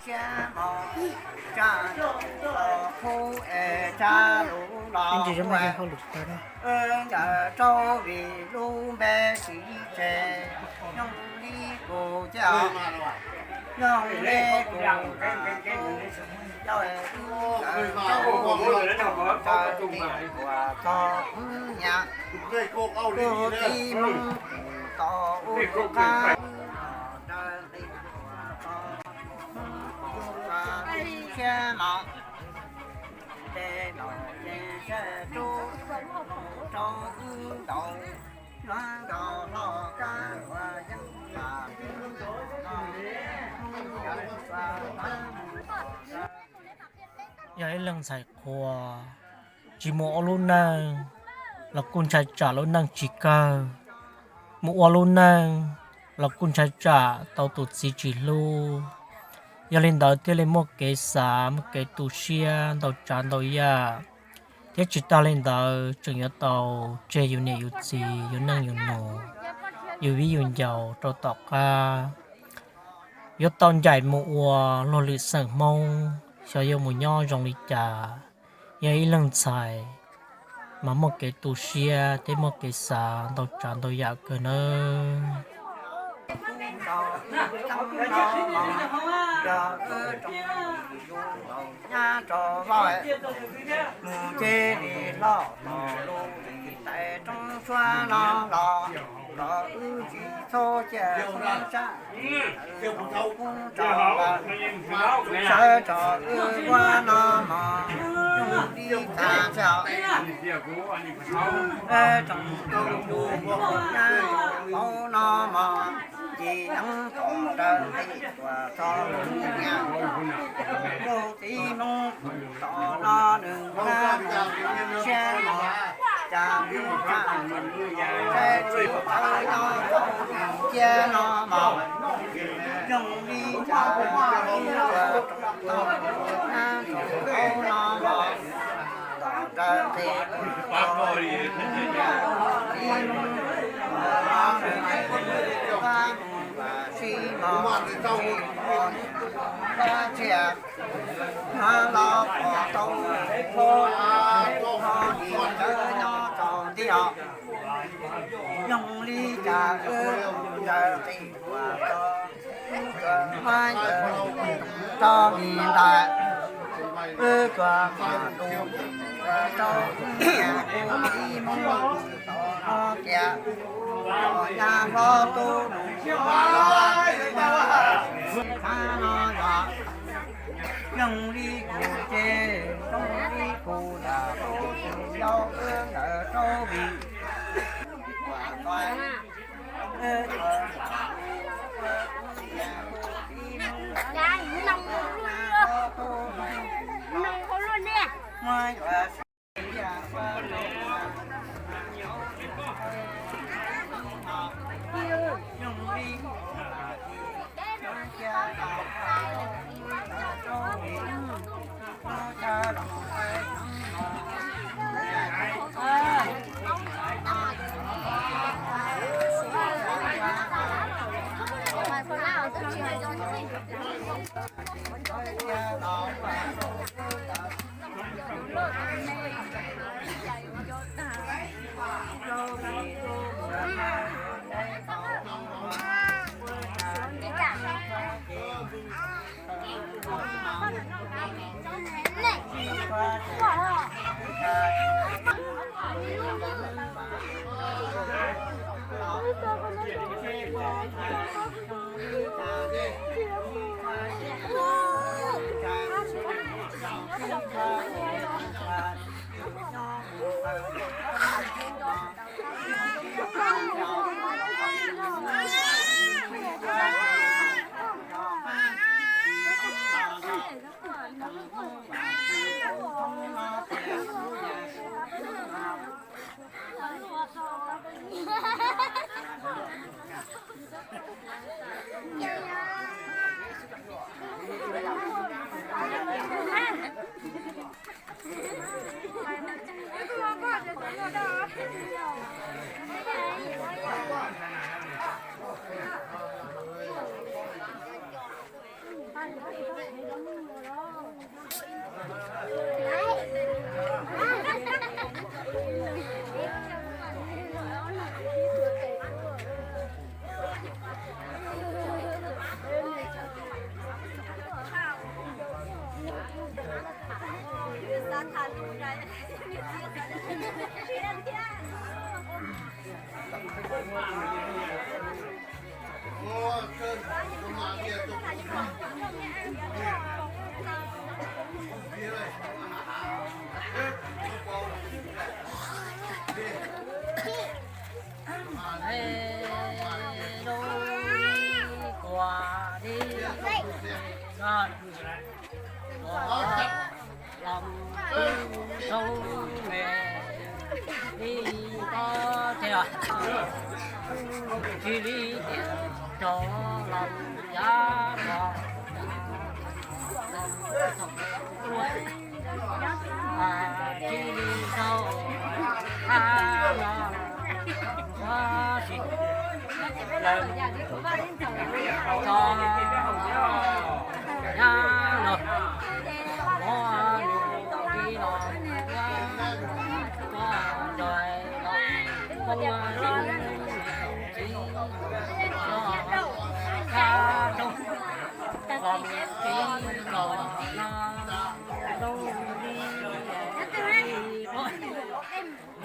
Ib ntsis zoo maj hauj lwm tag na. Rau vim lub npe siv tseg, yoog li kuv ces, yoog li kuv, yog txog wb nyab, kuv txiv Hmoob tau ua qab siab no, ces no ces sab rub rau wb ntaus, yuav ntaus hlo kab uas yeej lam Yog ib leeg ntxhais qhua, tsis mus ua lub neej los kuj ntshai tsam lub neej tsis kawg, mus ua lub neej los kuj ntshai tsam tau tus txiv tsis hlub. Yog li ntawd thiaj li muaj kev xav, muaj kev tu siab ntau tsav ntau yam, thiab tsis tas li ntawd tseem yuav tau tseg yus niam yus txiv, yus neej yus nus, yus viv yus ncaus rau tom qab. Yuav tau ncaim mus ua luag lwm xeem Hmoob, xyov yuav mus nyob zoo li cas. Yog ib leeg ntxhais mas muaj kev tu siab thiab muaj kev xav ntau tsav ntau yam kawg nawb. Mus cia li hlo mus lub tais roob suab no los, los wb tsis txhob cia sab, sawv rau wb ua no mog, yoog li tas txog, tsoom tus nyab hauv no mog, ces yeej kom raws li tuam txog nyab, kuv txiv Hmoob tom no nws na, siab mog, cas nws tsa, saib tsis tawv nyob rau cia no mog, yoog li cas tau nyab hauv no mog, kom raws li tuam txog nyab, kuv txiv Hmoob, sib mog, txhiaj, no los pom tau, ho nim tawv nyob rau ntiaj, yoog li cas wb raws li tuam txog, wb tsuas muab yawm tau li ntawd, wb tsuas muab lus rau wb niam kuv txiv Hmoob tau hnov tias, nyab hlob tub nus no yog, yoog li kuv ces, yoog li kuv lam tub tsis yau wb ntawm rau vim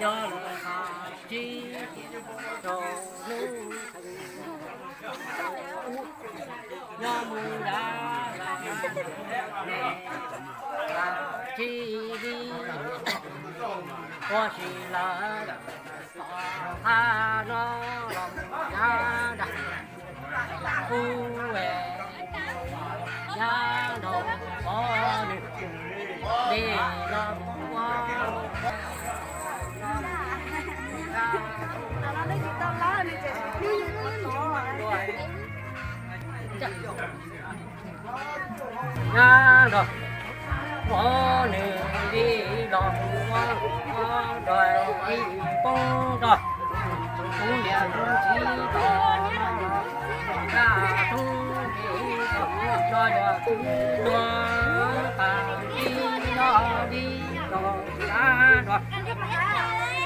Yog lawm qhov tsib rau hnub, yog mus nrad los tsib li, ua si lawm tom qab no los mus nrad, kuv nrad nrog pov nws li los ua. Nyab nrog pov nws li los ua, nrog ib poob nrog kuv niam kuv txiv tod, kaj tub kev tod, nrog yog kuv tuag tas tib nrog li los nyab nrog.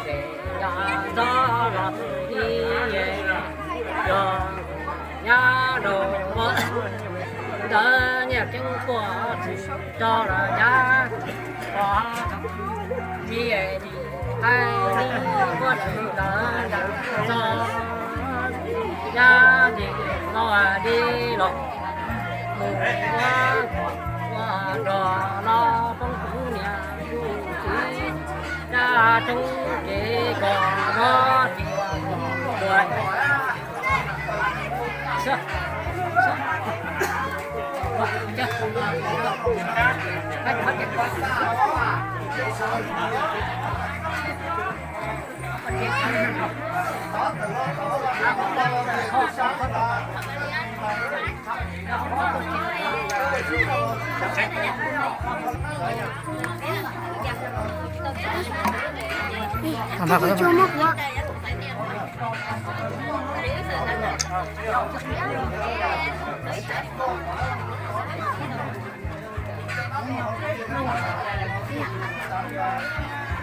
Ces yog ntxov los ib, yog nyab nrog ua, ntawd nyiaj ceeb tuaj tsis tso los nyab, li li qaib li quaj tsis lawm ntawd txog, nyab ces los li los mus ua, ua nrog los poob kuv niam kuv txiv, nyab tub kev kom nrog tsis tuag.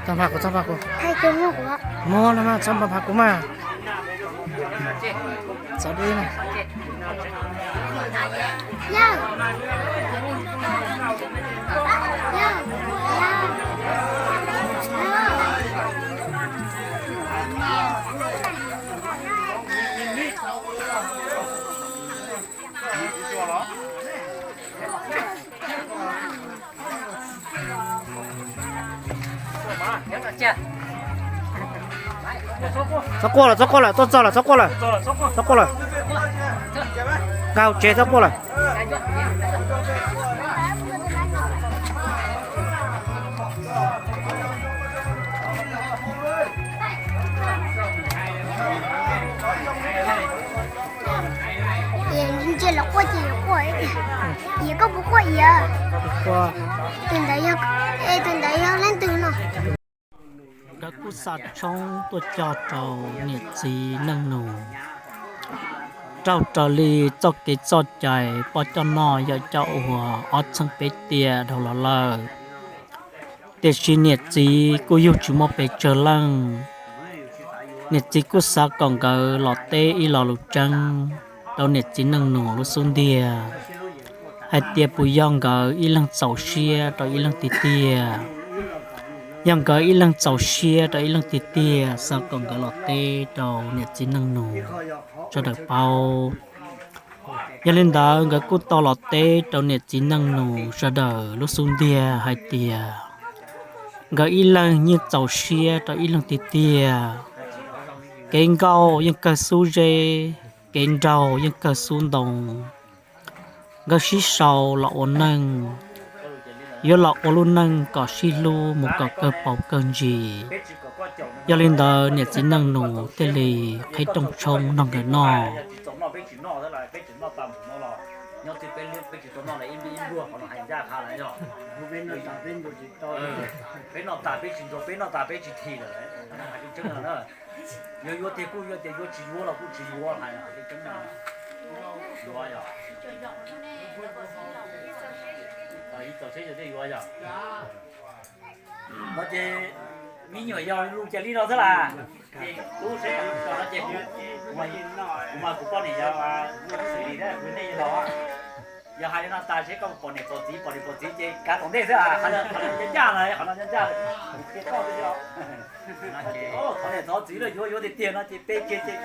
Txhob npam kuv, txhob npam kuv. Muab no mas, txhob npam kuv mas. Txhob deb mas. Txhob quaj lawm, txhob quaj lawm, tuaj txog lawm, txhob quaj lawm. Txhob quaj lawm. Nkag hauv tsev, txhob quaj lawm. Ces los quaj ces yuav quaj, ces koj puas quaj iab? Tus ntawd yog, tus ntawd yog leej twg no? Nkawd kuj xa tshoob tuaj cog rau niam txiv neej nus. Raug raws li txoj kev txoj cai poj coj noj yawm coj ua ob txheej peb tiam dhau los lawm, tiam sis niam txiv kuj yug tsis muaj pes tsawg leej. Niam txiv kuj xav kom nkawd los teb ib lo lus tseeb rau niam txiv neej nus lub xub ntiag, hais tias puas yog nkawd ib leeg txaus siab rau ib leeg tiag tiag. Yog nkawd ib leeg txaus siab rau ib leeg tiag tiag, xav kom nkawd los teb rau niam txiv neej nus sawv daws paub. Yog li ntawd nkawd kuj tau los teb rau niam txiv neej nus sawv daws lub xub ntiag hais tias nkawd ib leeg yeej txaus siab rau ib leeg tiag tiag. Kev nkauj yeej kawg xub zeb, kev nraug yeej kawg xub ntoo. Nkawd sib sau los ua neej, yuav los ua lub neej kom sib hlub mus kom kawg paus kawg ntsis. Yog li ntawd niam txiv neej nus thiaj li qhib rooj tshoob nrog nkawd noj. Yuav yuav tiag kuj yuav tiag, yuav tsis yuav los kuj tsis yuav hais li tseeb. Yuav yog, ib txog seb yuav thiaj yuav yog. No ces me nyuam yog lus cas li no xwb las. Ces tub seb no ces kuv, kuv mas kuv poj niam yog xws li kuv nej los. Yog hais li no tas seb koj pom niam pom txiv, pom niam pom txiv ces kav tom ntej xwb, qhov no ncaj ncaj lawm, qhov no ncaj ncaj lawm, kuv qhia koj xwb os. Thov niam thov txiv lawm yuav yuav tiag tiag no ces peb kiag ces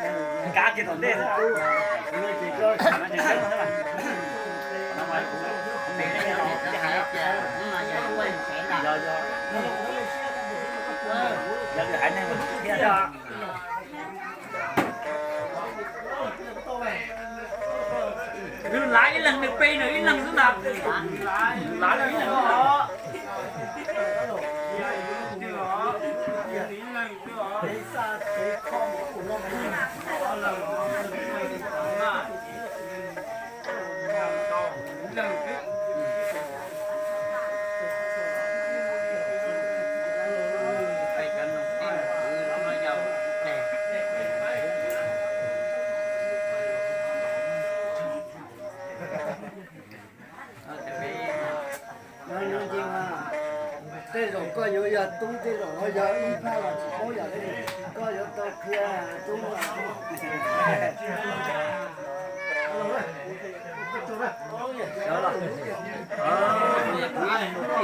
kav kiag tom ntej xwb. Yog lwm haiv neeg thiab. Nws lav ib leeg nws pe nws ib leeg xwb ntag. Lav ib leeg xwb os. Tej zaum koj yuav yog tub, tej zaum ho yog ib phab los tsis paub yam li, koj yuav tau qhia tub.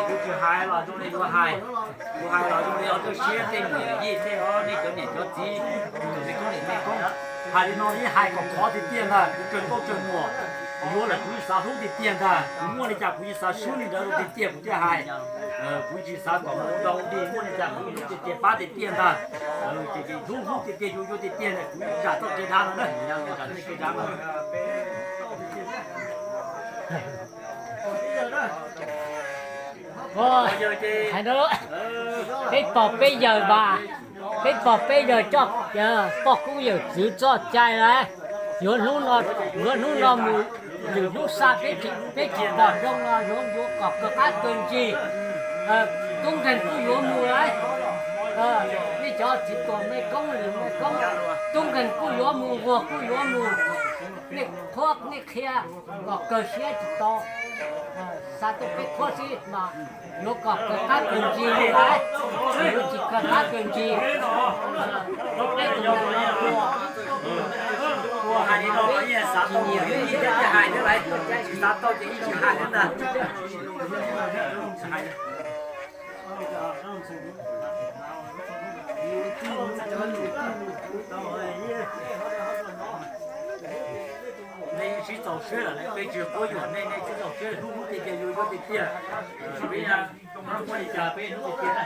Kuv tsis hais los zoo li yuav hais, kuv hais los zoo li ob tug siab tej niam yij tej ob nej cov niam cov txiv, tus me koob niam me koob, hais li no ib hais kom khov tiag tiag ntag, kuv kawg nkauj kawg muam, yuav lawm kuv yeej xav hlub tiag tiag ntag, kuv muaj li cas kuv yeej xav swb li ntawd tiag tiag kuv thiaj hais. Kuv tsis xav kom mus ua dog ua dig, muaj li cas kuv yeej hlub tiag tiag pab tiag tiag ntag. Ces hlub hlub tiag tiag yuav yuav tiag tiag ntag, kuv zam txoj kev dav no na, zam txoj kev dav no. Hais rau peb pog peb yawg mas, peb pog peb yawg coj pog koob yawm txwv txoj cai lawm, yuav hnub no, yuav hnub no mus, lwm hnub xa peb tsis pom zoo no yuav yuav kom kawg qab kawg ntsig. Tub nkeeg kuj yuav mus lawm, nej cov txiv tuam me koob lwm me koob, tub nkeeg kuj yuav mus, vuag kuj yuav mus, nej qhuab nej qhia kom kawg siab tsis tau. Xa tuaj peb qhuab xwb mas yuav kom kawg qab kawg ntsig li lawm, yuav tsis kawg qab kawg ntsig. Peb tus ntawd no ua, ua hais li no los yeej xav tau, ib yam li hais thiab lawm, tsis xav tau ces ib tsis hais thiab ntag. Nej sib txaus siab lawm, peb tsis quab yuam nej, nej sib txaus siab hlub hlub tiag tiag, yuav yuav tiag tiag. Peb muaj li cas peb hlub tiag tiag na.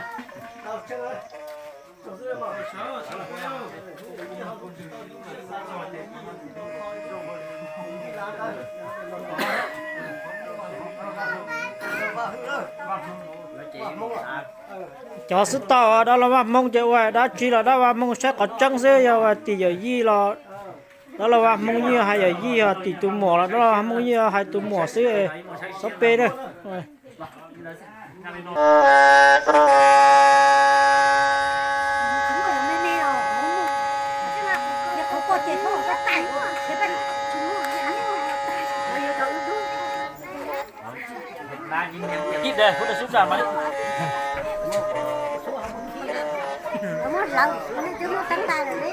Cov xub tau dab laug Vaj Hmoob ces ua dab tsi los dab Vaj Hmoob saib qhov tseeb xwb, yog ua tim yawm yij los dab laug Vaj Hmoob yeej hais yawm yij, yog tim tus muam los dab laug Vaj Hmoob yeej hais tus muam xwb. Xab pe na. Kib de, kuv de sub tsa mas. Muab lawv, muab teb ntais lawm ne.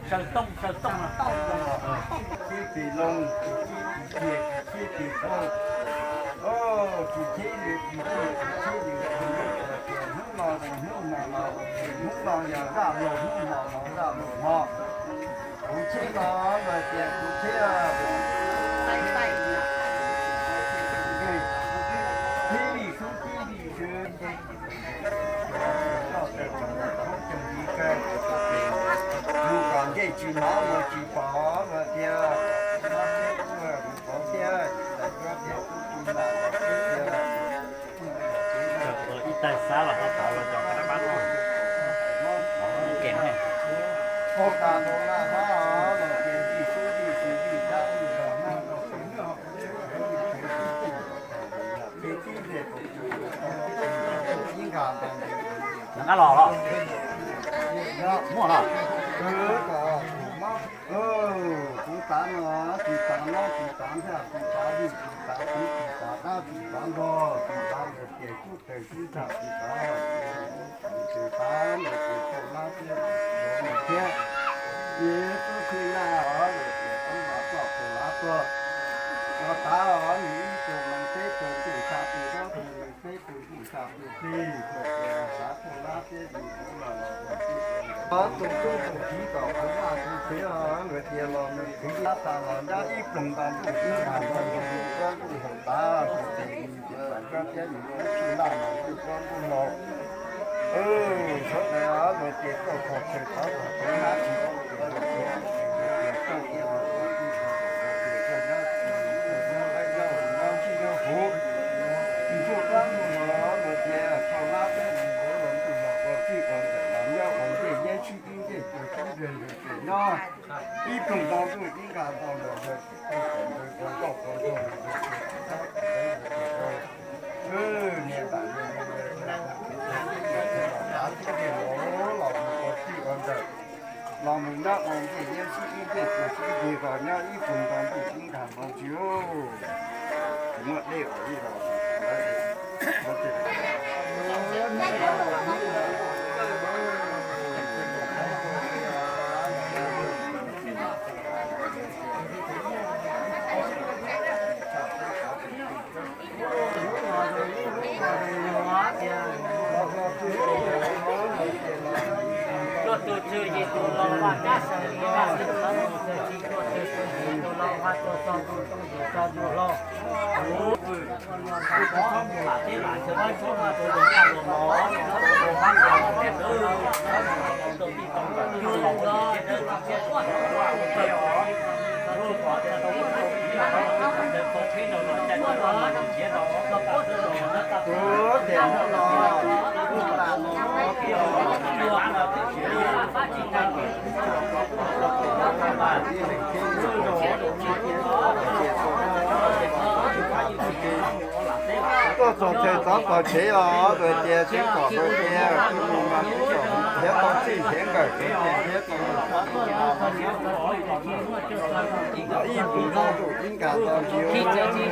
Saw tooj, saw tooj. Tsis tis loo, tsis tis ciaj, tsis tis tau, tsis txhib li, tsis txhib li, hnub no hnub no, hnub no yog zaj laug hnub no zaj laug hmo. Kuv txhib no luag tias kuv txhib, txhib li sub txhib li sw. Mus kom ncej tsis hnov mus tsis pom luag tias, pom thiab, ib tais xab los ho tau los cov kab dab pab no. Kem ne. Ua tas tus laj hab los ces vij sub vij sw vij dab vij zog hab los ces Nqa los los. Muaj los. Kuv tav no tsis tav no tsis tav nthaj tsis tav vij tsis tav txiv tsis tav dab tsis tav npog tsis tav ntawd ces kuj tawg sib nrham tsis tav tsis tav ntawd ces tau lab thiab thiab. Ces tub txhij laj os lawm ces tub mas txoj tus lav tuag. Los tav os nws ib tug nees peb tug ntuj sa tus dob tug nees peb tug ntuj sa tus txij tug tias xav tuaj lab thiab vim kuv los los txij. Tus tub tus kiv kom kuv vaj kuv tsev os luag tias los nws khwv lab tas los nyob ib ploog nto ntuj ib nta nto ntuj ntuj haus tav tus ces nws ces txais koj thiab nws tub txhij laj mas ntuj koj ntuj laus. Sawv daws luag ces txoj kho chaw thov kom tau nab tsis tau tias luag tias txoj tias luag tias txoj nyob tsis txoj nyob laib nyob huv nyob ntsij nyob huv. Ntuj koj ntuj laus luag tias txoj lab thiab nws ntuj laus ua txij ua nkawm los nyob ua ncej yeeb sib ib ncej tua sib nrig luag tias nyob ib ploog nto ntuj ib nta nto ntawd luag tias txoj kho chaw ua nkauj ua nraug luag tias txoj kho chaw luag tias niag ntam luag tias los mus ua txij ua nkawm los mus nyob ua ncej yeeb sib ib ncej tua sib nrig los nyob ib ploog nto ntuj ib nta nto ntsis. Tsis muaj dej ua ib los Tuaj tus twg yim tus los vaj kab seem li vaj xib thawv mus txawg tsis tuaj tus twg yim tus los vaj tuaj txog tus tooj yim txog tus hlau. Kuv lam teb lam chaw vaj tsuab vaj tsuab vaj tsuab vaj tsuab vaj tsuab vaj tsuab Tuaj txog chaw txov tog tsev os, luag tias tseem kom luag tias mus mas tseem kom thiab tau txij thiab nkawm thiab tias thiab tau mus sab tau los ib pus noj tus ib nkag tau ntsis thiab dab tsi.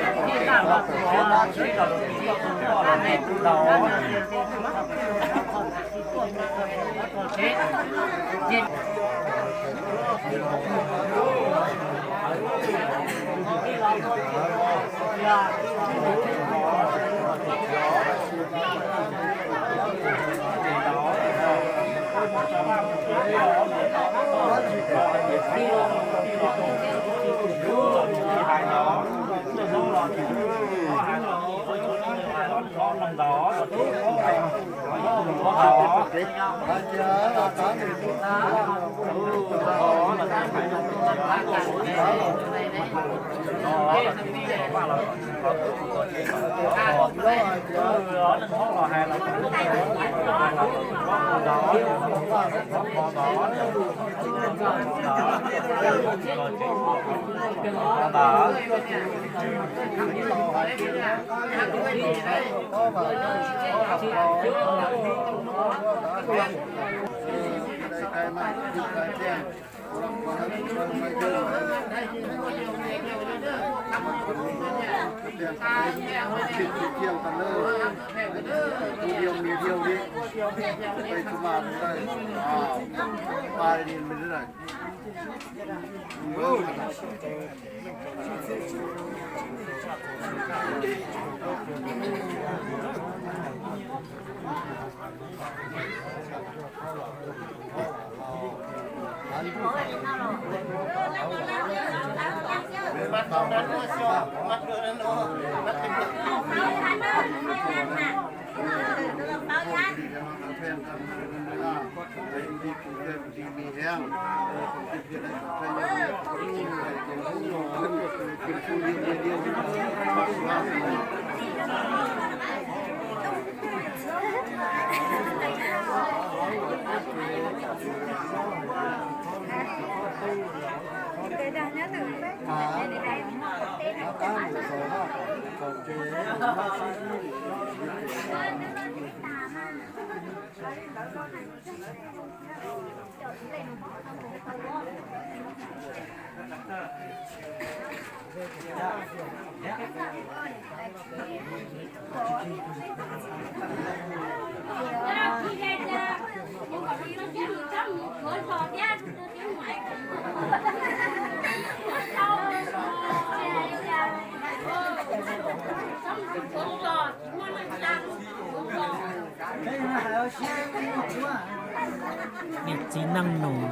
Niam txiv neej nus,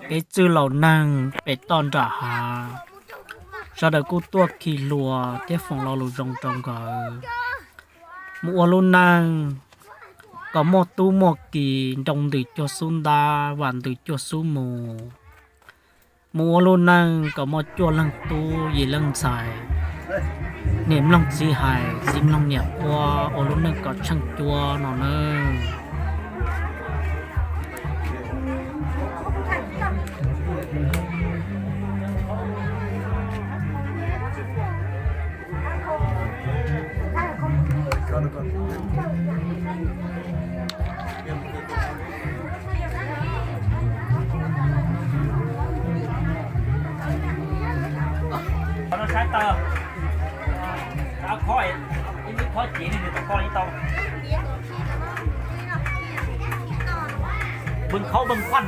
peb txwj laus neeg pem toj nram hav, sawv daws kuj tuaj khi hlua thiab foom lo lus zoo rau nkawd. Mus ua lub neej kom muaj tub muaj ki, nroo ntws cuag xub ntab, vam ntws cuag xub mus. Mus ua lub neej kom muaj cuaj leeg tub yim leej ntxhais, niam mloog txiv hais, txiv mloog niam quaj, ua lub neej kom tsheej cuab no nawb. Saib taw, khob, ib lub khob cev li nws tau koj ib tau. Bưng khói bưng khuôn.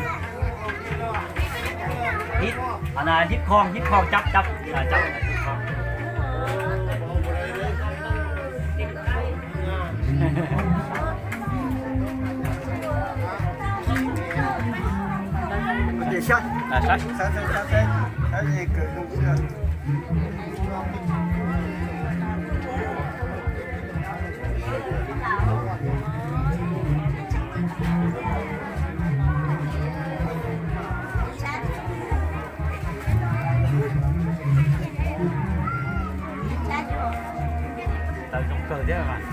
Hít, à, hít khon, hít khon, chấp, chấp, à, chấp. Để sát. À, sát. Sát, sát, sát, sát. Sát, nhìn cử động xưa. Tawv zoo kawg thiab mas.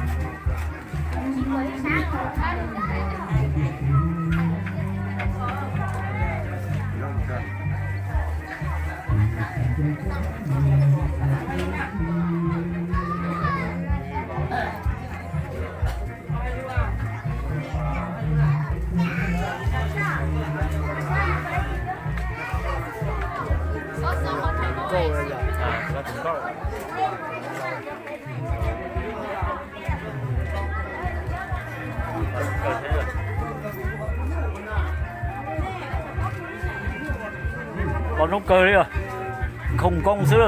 Los zoo kawg li, khoom nkoos xwb.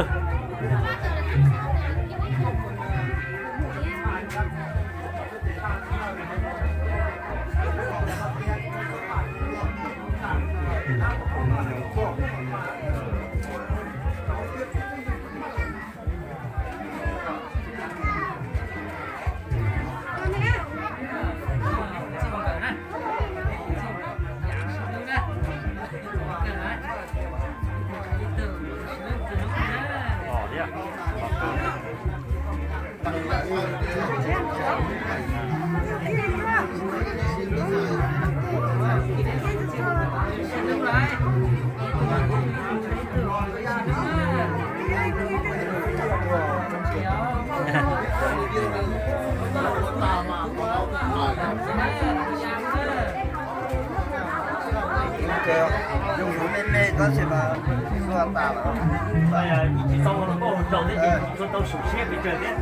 Tsis tau koj hauv rau thiab ces tsis tau sum siab pes tsawg thiab.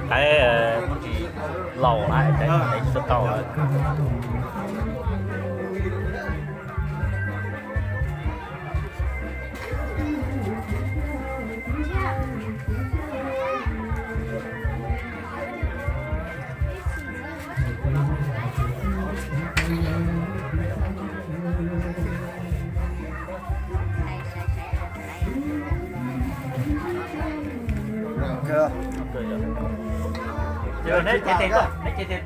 Qaib muaj tsis laus na, qaib tsis tau. Neb cev tes tuaj, neb cev tes,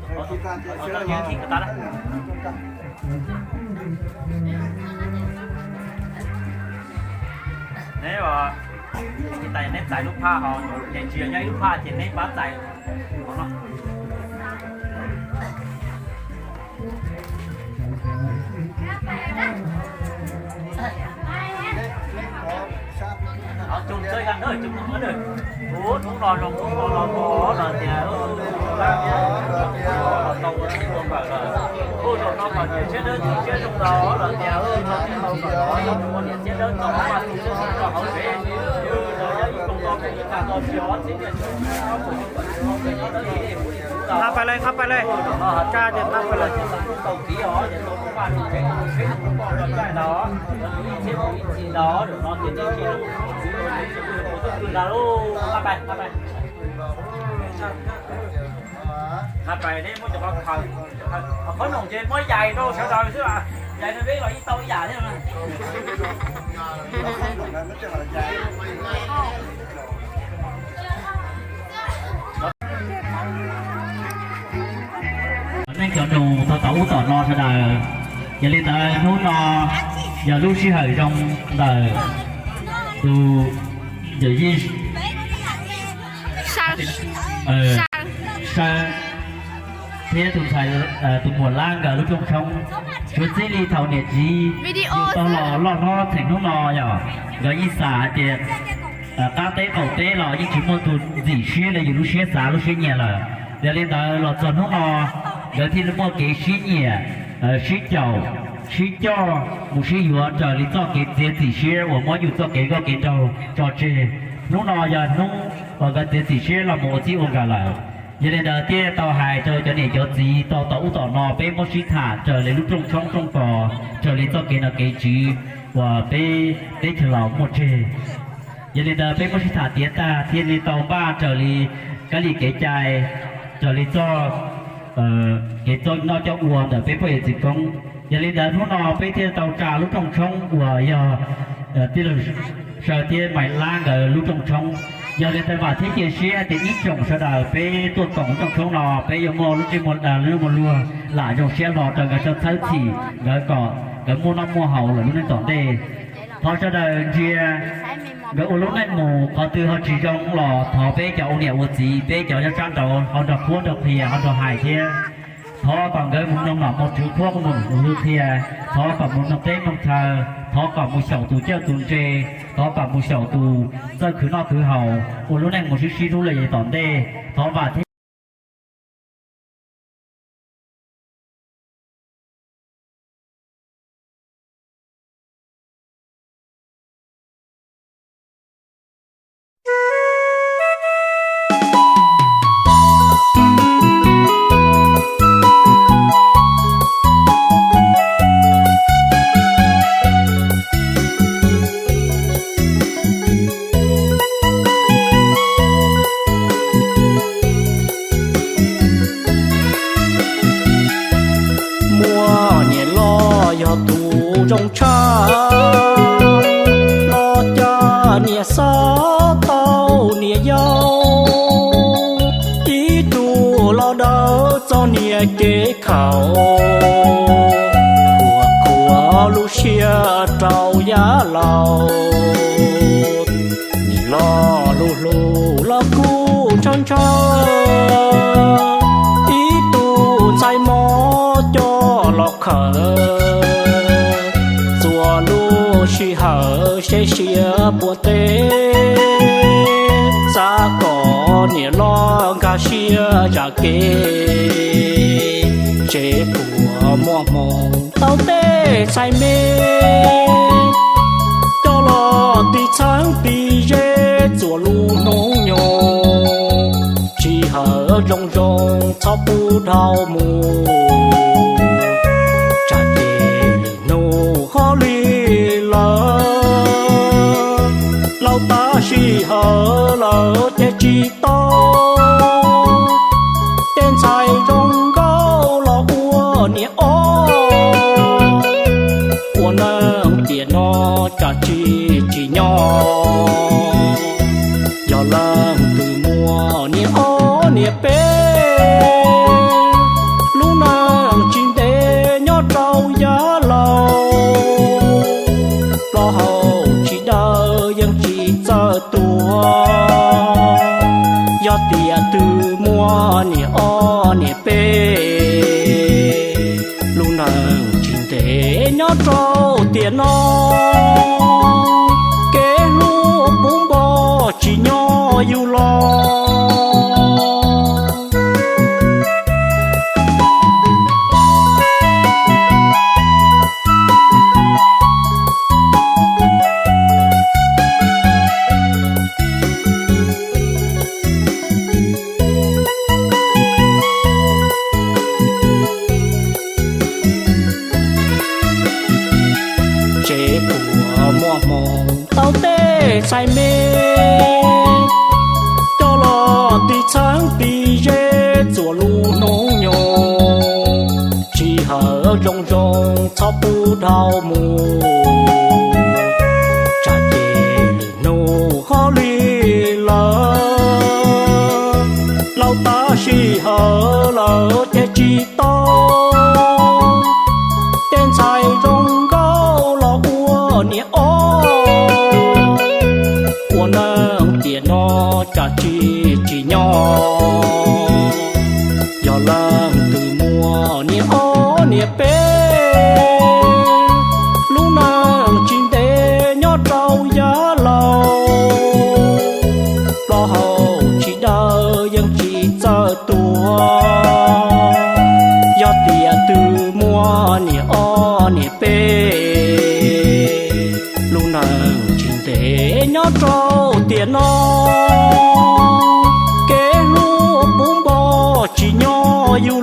neb txais lub phaj ho, ces tsis yog nyob ib lub phaj ces neb pab txais. Hnub no zoo, hnub no los los tias tau ua txiv ua npawg lawm, ua zaum no mas niam siab dawb txiv siab zoo los los tias ua niam siab dawb txiv siab zoo rau hauv tsev, los yog ib koog ko kuj ib tag ko tsis ob txhiab niaj tsev. Qab pais lawm, qab pais lawm, tsa ces qab pais lawm. Qab pais, qab pais. Qab pais, neb muab cov qhov khaws, qhov noom ces muab yais rau sawv daws xwb, yais rau peb los yeej tau ib yam thiab. Neej cov nus tau tom ub tom no sawv daws, yog li ntawd hnub no yog lub sij hawm zoo ntawm tus yawm yij Saw thiab tus ntxhais, tus muam Lab nkawd lub rooj tshoob. Tsuas txij li thaum niam txiv yug tau los loj hlob txheem hnub no yog nkawd yeej xav hais tias qab teb qaum teb los yeej tsis muaj tus ntxim siab li yus lub siab xav lub siab nyiam lawm. Yog li ntawd los txog hnub no nkawd thiaj li muaj kev sib nyiam, sib caum, sib coj mus sib yuav raws li txoj kev txiav txim siab uas muab yus txoj kev nkauj kev nraug tso tseg. Hnub no yog hnub uas nkawd txiav txim siab los mus ua txij ua nkawm lawm. Yog li ntawd thiaj tau hais rau cov niam cov txiv tau tom ub tom no peb muab sib tham raws li lub rooj tshoob rooj kos, raws li txoj kev nom kev tswv uas peb teb chaws los muaj tseg. Yog li ntawd peb muab sib tham tiav tag thiaj li tau npaj raws li kab li kev cai, raws li txoj kev coj noj coj ua ntawm peb poj yawm txiv koob. Yog li ntawd hnub no peb thiaj tau tsa lub rooj tshoob uas yog tij laug Saw thiab Maiv Lab nkawd lub rooj tshoob. Yog li ntawd vam thiab cia siab tias ib tsoom sawv daws peb tuaj koom lub rooj tshoob no peb yuav muaj lub ntsej muag luag lam zoo siab hlo rau nkawd tau txhawb txhim nkawd kom nkawd muaj noj muaj haus lawm lub neej tom ntej. Thov sawv daws ntsia nkawd ua lub neej mus qhov twg ho tsis zoo los thov peb cov ua niam ua txiv peb cov nyob sab nraud ho nrog qhuab nrog qhia ho nrog hais thiab. Thov kom nkawd mus mloog nom mloog tswv qhuab mloog qhia, thov kom mus mloog teb mloog chaw, thov kom mus xyaum tus cwj tus ntse, thov kom mus xyaum tus txawj khwv noj khwv haus ua lub neej mus sib sib hlub li tom ntej. Thov vam thiab Muaj niam loj yog tus zoo tshaj, los cas niam xob tau niam yau, ib tug los daws txog niam kev khaum, khuam khuam lub siab rau yav laus. Nim lo lus hlub los kuj ntshaw ntshaw, ib tug ntxhais mob coj los khawm. Txhua lub sij hawm seb siab puas teb, xav kom niam loj nkag siab zam kev. Tsev puas muaj hmoo tau tej ntxhais me, coj los tiv txheeb tiv ze txhua lub hnub nyoog. Sij hawm zoo zoo txhob pub dhau mus, tsam ces lwm hnub ho li lawm. Laus tas sij hawm lawm ces tsis tau, tej ntxhais zoo nkauj los ua niam ob. Ua neej tiam no tsam tsis tsim nyog, yog leej twg muaj niam ob niam peb, lub neej tsis ntev nyob rau yav laus. Plaub hau tsis dawb yeej tsis txawj tuag, yog tiam twg muaj niam ob niam peb, lub neej tsis ntev nyob rau tiam no, kev hlub puv npo tsis nyob yus los. Tsev puas muaj hmoo tau tej ntxhais me, coj los tiv txheeb tiv ze txhua lub hnub nyoog. Sij hawm zoo zoo txhob pub dhau mus, tsam ces lwm hnub ho li lawm. Laus tas sij hawm lawm ces tsis tau, tej ntxhais zoo nkauj los ua niam ob. Ua neej tiam no tsam tsis tsim nyog, yog leej twg muaj niam ob niam peb, lub neej tsis ntev nyob rau yav laus. Plaub hau tsis dawb yeej tsis txawj tuag, yog tiam twg muaj niam ob niam peb, lub neej tsis ntev nyob rau tiam no, kev hlub puv npo tsis nyob yus